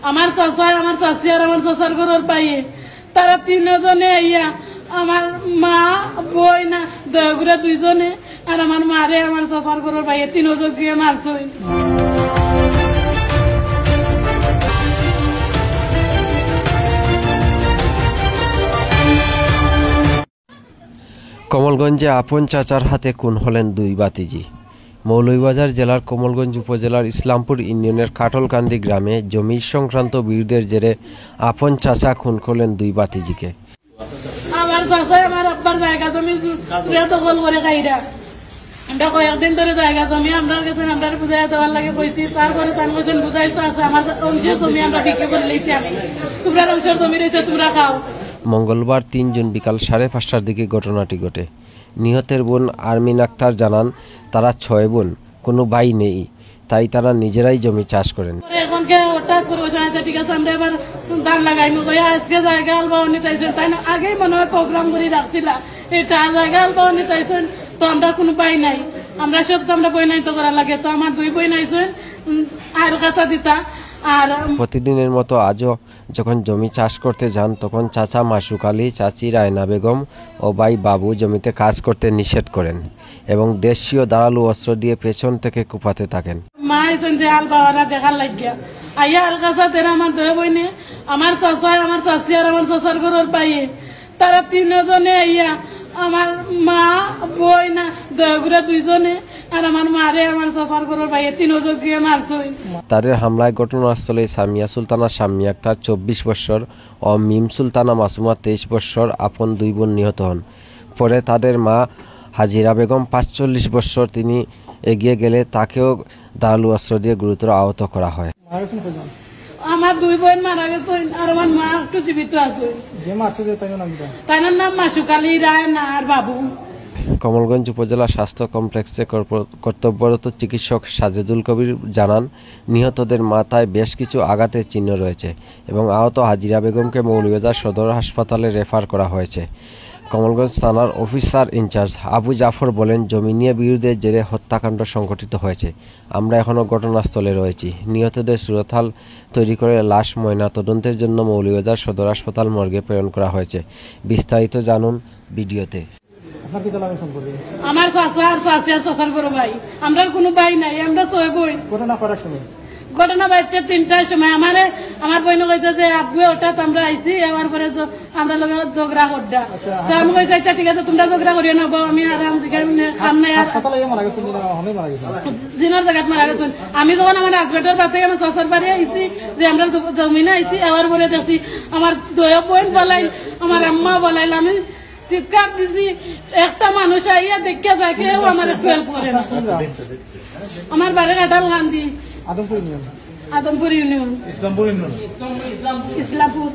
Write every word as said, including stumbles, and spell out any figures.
আমার চাচায়, আমার চাচি আর আমার চাচার ঘরর ভাইয়ে, তারা তিনজনে আইয়া আমার মা, বইন, দয়াগুড়া দুইজনে আর আমার মারে আমার চাচার ঘরর ভাইয়ে তিনজন গিয়া মারছইন। কমলগঞ্জে আপন চাচার হাতে খুন হলেন দুই ভাতিজি। মৌলভীবাজার জেলার কমলগঞ্জ উপজেলার ইসলামপুর ইউনিয়নের কাটলকান্দি গ্রামে জমি সংক্রান্ত বিরোধের জেরে আপন চাচা খুন করলেন দুই ভাতিজিকে। আমার চাচায় আমার আব্বার জায়গা জমি পুরা দখল করে খাইরা। আমরা কয়েকদিন ধরে জায়গা জমি আমরার গেছে, আমরারে বুঝাইয়া দেওয়ার লাগি কইছি, তারপরে তান কইছেন, "বুঝাই তো আছে, আমার অংশের জমি আমরা বিক্রি করে লইছি আমি, তোমরার অংশের জমি রইছে, তোমরা খাও।" মঙ্গলবার তিন জুন বিকাল সাড়ে পাঁচটার দিকে ঘটনাটি ঘটে। নিহতের বোন আরমিন আক্তার জানান, তারা ছয় বোন, কোনো ভাই নেই, তাই তারা নিজেরাই জমি চাষ করেন। পরে এখন কে হঠাৎ করে বলছেন, "আচ্ছা, ঠিক আছে, আমরা এবার ধান লাগাইমু।" কইয়া আজকে জায়গা আলবাওয়ানি চাইছেন, তাই না? আগেই মনে হয় প্রোগ্রাম করে রাখছিলা, এটা জায়গা আলবাওয়ানি চাইছেন, তো আমরা কোনো ভাই নাই, আমরা সব তো আমরা বই নাই তো করা লাগে, তো আমার দুই বই নাইছেন, উম, আর কাছা দিতা, আর, উম, প্রতিদিনের মতো আজও যখন জমি চাষ করতে যান, তখন চাচা মাসুক আলী, চাচি রায়না বেগম ও ভাই বাবু জমিতে কাজ করতে নিষেধ করেন এবং দেশীয় ধারালো অস্ত্র দিয়ে পেছন থেকে কুপাতে থাকেন। মা আইছেন যে আলবাওয়ারা দেখার লাগিয়া, আইয়া আলগাছা দেরা আমার দুই বইনে, আমার চাচায়, আমার চাচি আর আমার চাচার ঘরর ভাইয়ে, তারা তিনজনে আইয়া আমার মা, বইন, দয়াগুড়া দুইজনে আর আমার মারে আমার চাচার ঘরর ভাইয়ে তিনজন গিয়া মারছইন। তাদের হামলায় ঘটনাস্থলে সামিয়া সুলতানা শাম্মী আক্তার চব্বিশ বৎসর ও মিম সুলতানা মাসুমা তেইশ বৎসর আপন দুই বোন নিহত হন। পরে তাদের মা হাজিরা বেগম পাঁচচল্লিশ বৎসর, তিনি এগিয়ে গেলে তাকেও ধারালো অস্ত্র দিয়ে গুরুতর আহত করা হয়। মারা গেছেন কয়জন? আমার দুই বইন মারা গেছইন, আর আমার মা একটু জীবিত আছইন। যে মারছে যে তাইর নাম কিতা? তাইর নাম মাসুক আলী, রায়না আর বাবু। কমলগঞ্জ উপজেলা স্বাস্থ্য কমপ্লেক্সে কর্প-, কর্তব্যরত চিকিৎসক সাজেদুল কবির জানান, নিহতদের মাথায় বেশ কিছু আঘাতের চিহ্ন রয়েছে এবং আহত হাজিরা বেগমকে মৌলভীবাজার সদর হাসপাতালে রেফার করা হয়েছে। কমলগঞ্জ থানার অফিসার ইনচার্জ আবু জাফর বলেন, জমি নিয়ে বিরোধের জেরে হত্যাকাণ্ড সংঘটিত হয়েছে। আমরা এখনও ঘটনাস্থলে রয়েছি। নিহতদের সুরতহাল তৈরি করে লাশ ময়নাতদন্তের জন্য মৌলভীবাজার সদর হাসপাতাল মর্গে প্রেরণ করা হয়েছে। বিস্তারিত জানুন ভিডিওতে। আপনার কিতা লাগে সম্পর্কে? আমার চাচা আর চাচি আর চাচার বড় ভাই, আমরার কোনো ভাই নাই, আমরা ছয় বইন। ঘটনা কটার সময়? ঘটনা বাজছে তিনটার সময়। আমারে, আমার বইনে কইছে যে, "আব্বু, হঠাৎ আমরা আইছি, আবার পরে জ-, আমরা লগে ঝগড়া করডা।" আচ্ছা, তো আমি কইছি, "আচ্ছা, ঠিক আছে, তোমরা ঝগড়া করিও না, বউ, আমি আরাম, যেখানে কাম নাই আর।" হাসপাতালে গিয়ে মারা গেছেন, না, ওখানেই মারা গেছেন? জিনার জাগাত মারা গেছেন। আমি যখন আমার হাজবেন্ডর বাড়ি থেকে আমার চাচার বাড়ি আইছি, যে আমরা জ-, জমিনে আইছি, আবার পরে দেখছি আমার দুই বইন বলাইল, আমার আম্মা বলাইল, আমি চিৎকার দিছি, একটা মানুষ আইয়া দেখিয়া যায়, কেউ আমার একটু হেল্প করে না। আমার বাড়ি কাটালকান্দি, আদমপুর ইউনিয়ন। আদমপুর ইউনিয়ন। ইসলামপুর ইউনিয়ন। ইসলামপুর।